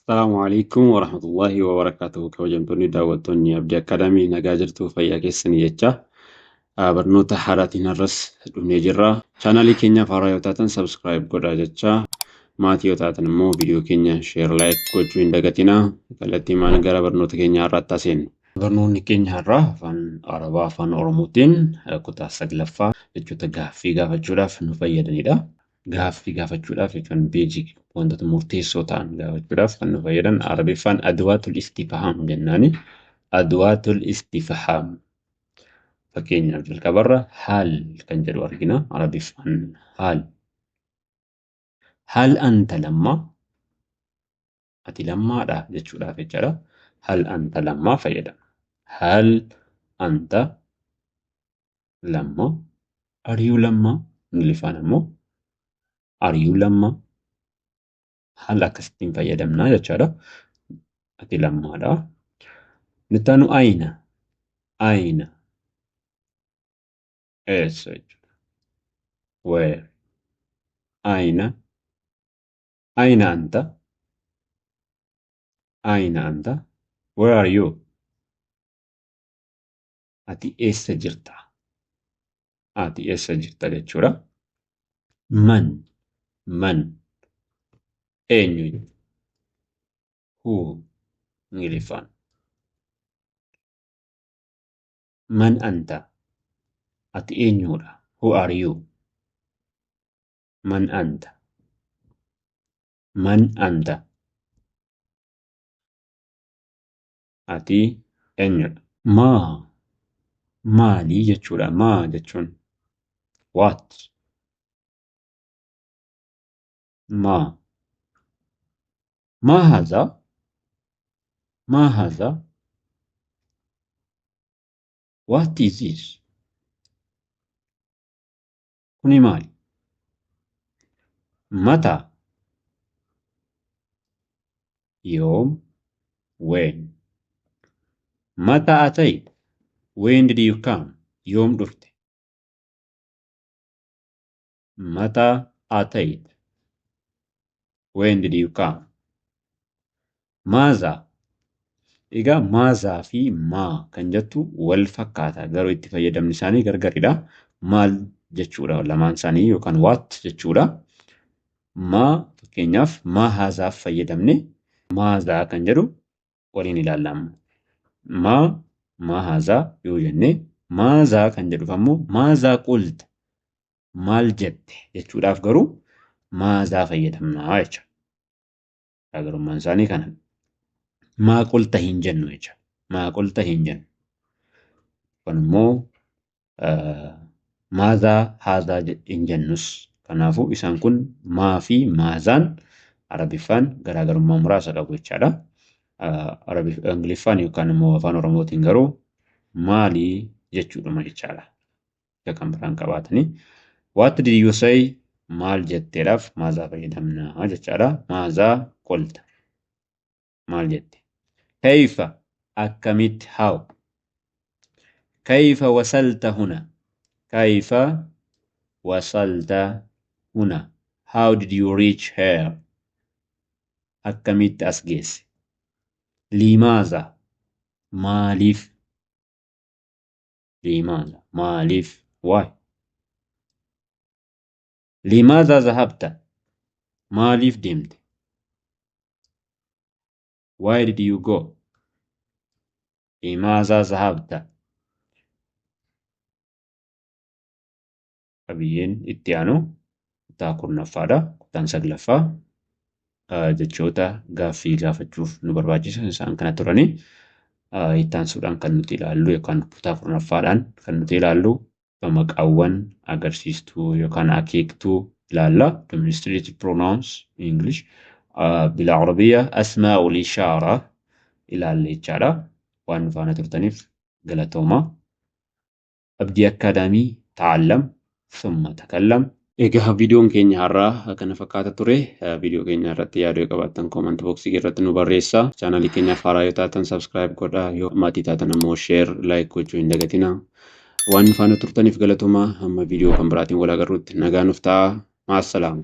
Assalaamu alaikum warahmatullahi wabarakatuh. Kabajamtoonni daawwattoonni Abdii Akaadaamii, nagaa jirtu, fayyaa keessanii jecha barnoota haaraatiin har'as dhufnee jirra. Chaanaalii keenyaaf haaraa yoo taatan subscribe godhaa jecha, maatii yoo taatan immoo viidiyoo keenya share, like gochuu hin dagatinaa. Kallattii maan gara barnoota keenya har'aatti seennu. Barnoonni keenya har'aa afaan Arabaa afaan Oromootiin kutaa saglaffaa jechoota gaaffii gaafachuudhaaf nu fayyadanidha. Gaaffii gaafachuudhaaf jechuun basic wantoota murteessoo ta'an gaafachuudhaaf kan nu fayyadan Arabiffaan adwaatul istifhaam jennaani. Adwaatul istifhaam. Fakkeenyaaf, jalqabarra هل kan jedhu argina. Arabiffaan هل. هل أنت Lammaa? Ati Lammaadha jechuudhaaf jechaadha. هل أنت Lammaa fayyadama. هل أنت Lammaa? Are you Lammaa? Ingiliffaan ammoo are you Lammaa? هل akkasittiin fayyadamnaa jechaadha. Ati Lammaadha. Itti aanu أين. أين. Eessa jechuudha. Where. أين. أين أنت? أين أنت? Where are you? Ati eessa jirta? Ati eessa jirta jechuudha. من. من. Eenyu? Who. Ingiliffaan. من أنت? Ati eenyudha? Who are you? من أنت? من أنت? Ati eenyudha? ما. Maali jechuudha. ما jechuun what? ما. ما هذا? ما هذا? What is this? Kuni maali? متى. Yoom? When. متى أتيت? When did you come? Yoom dhufte? متى أتيت? When did you come? ماذا. Egaa ماذا fi ما kan jettu wal fakkaata, garuu itti fayyadamni isaanii gargaridha. Maal jechuudha lamaan isaanii yookaan what jechuudha. ما fakkeenyaaf ما هذا f fayyadamne ماذا kan jedhu waliin ilaallama. ما ما هذا yoo jenne, ماذا kan jedhuuf ammoo ماذا قلت, maal jette jechuudhaaf garuu ماذا fayyadamnaa jecha. Garaagarummaan isaanii kana. ما قلت hin jennu jecha. ما قلت hin jennu. Kun immoo ماذا هذا hin jennus. Kanaafuu isaan kun ما fi ماذا n Arabiffaan garaagarummaa muraasa qabu jechaadha. Ingiliffaan yookaan immoo afaan Oromootiin garuu maalii jechuudhuma jechaadha. Kan biraan qabaatanii. What did you say? Maal jetteedhaaf ماذا fayyadamna jechaadha. ماذا قلت? Maal jette? كيف akkamitti, how. كيف وصلت هنا? كيف وصلت هنا? How did you reach here? Akkamitti as geesse? لماذا maaliif? لماذا maaliif, why? لماذا ذهبت? Maaliif deemte? Why did you go? لماذا ذهبت? Qabiyyeen itti aanu kutaa 10ffaadha. Kutaan saglaffaa jechoota gaaffii gaafachuuf nu barbaachisan isaan kana turanii. Itti aansuudhaan kan nuti ilaallu yookaan kutaa 10ffaadhaan kan nuti ilaallu maqaawwan agarsiistuu yookaan akeektuu ilaalla. Demonstrative pronouns in English. بالعربية أسماء الإشارة ilaalla jechaadha. Waan nu faana turtaniif galatooma. Abdii Akaadaamii, تعلم ثم تكلم. Egaa viidiyoon keenya har'aa kana fakkaata ture. Viidiyoo keenya irratti yaada yoo qabaattan comment boxii irratti nu barreessaa. Chaanalii keenyaaf haaraa yoo taatan subscribe godhaa. Yoo maatii taatan ammoo share, like gochuu hin dagatinaa. Waan nu faana turtaniif galatooma. Hamma viidiyoo kan biraatiin wal agarruutti nagaa nuuf ta'aa. مع السلامة.